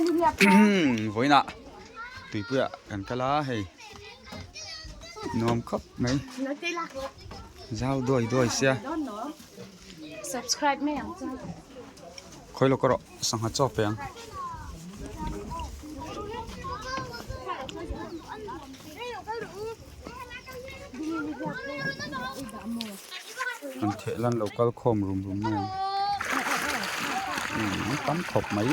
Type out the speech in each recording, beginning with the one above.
Vawiinah tuipuiah kan kal a hei nuam khawp mai zau duai duai sia khawi lawk erawh sangha chaw pe ang. An theh lan lo kal khawm rum rum mai ang umm an tam khawp mai.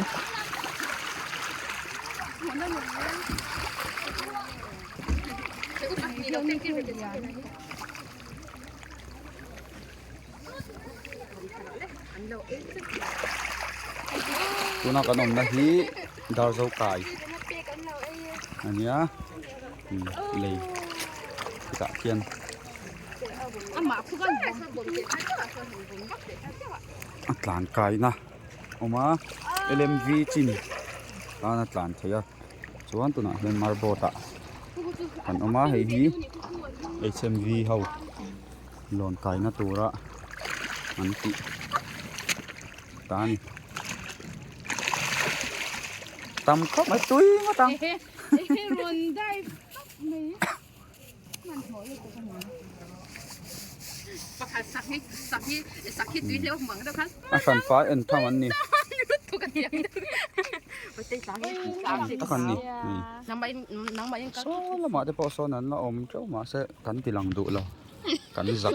Tuna kan awmna hi Darzo kai a nia lei chutah khian a tlan kaina a awm a L M V chin tan a tlan theih a chuan tunah hian marboard ah kan awm a hei hi H M V ho. Lawn kaina tura an tih ta a ni. Tam khawp mai tui ngawt ang. A hran fai en tham an ni. Tak an ni. Saw lamah te pawh sawn an la awm teuh mahse kan ti lang duh lo. Kan zak.